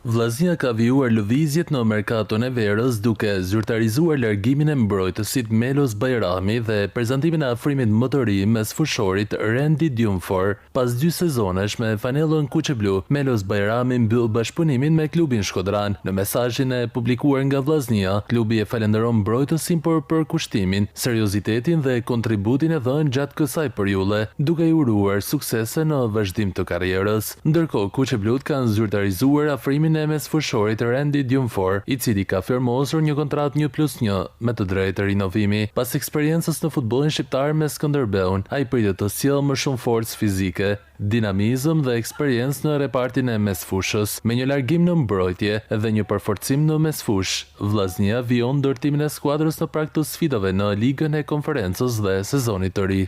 Vllaznia ka vijuar lëvizjet në merkaton e verës duke zyrtarizuar largimin e mbrojtësit Melos Bajrami dhe prezantimin e afrimit më të ri mesfushorit Rendi Djumfor. Pas dy sezonesh me fanellën kuqeblu, Melos Bajrami mbyll bashkëpunimin me klubin shkodran. Në mesazhin e publikuar nga Vllaznia, klubi e falënderon mbrojtësin për përkushtimin, seriozitetin dhe kontributin e dhënë gjatë kësaj periudhe, duke i uruar suksese në vazhdim të karrierës. Ndërkohë, kuqeblutë kanë zyrtarizuar afrimin e mesfushorit Rendi Djumfor, i cili ka firmosur një kontratë 1+1 me të drejtë rinovimi. Pas eksperiencës në futbollin shqiptar me Skënderbeun, ai pritet të sjellë më shumë forcë fizike, dinamizëm dhe eksperiencë në repartin e mesfushës. Me një largim në mbrojtje dhe një përforcim në mesfushë, Vllaznia vijon ndërtimin e skuadrës në prag të sfidave në Ligën e Konferencës dhe sezonit të ri.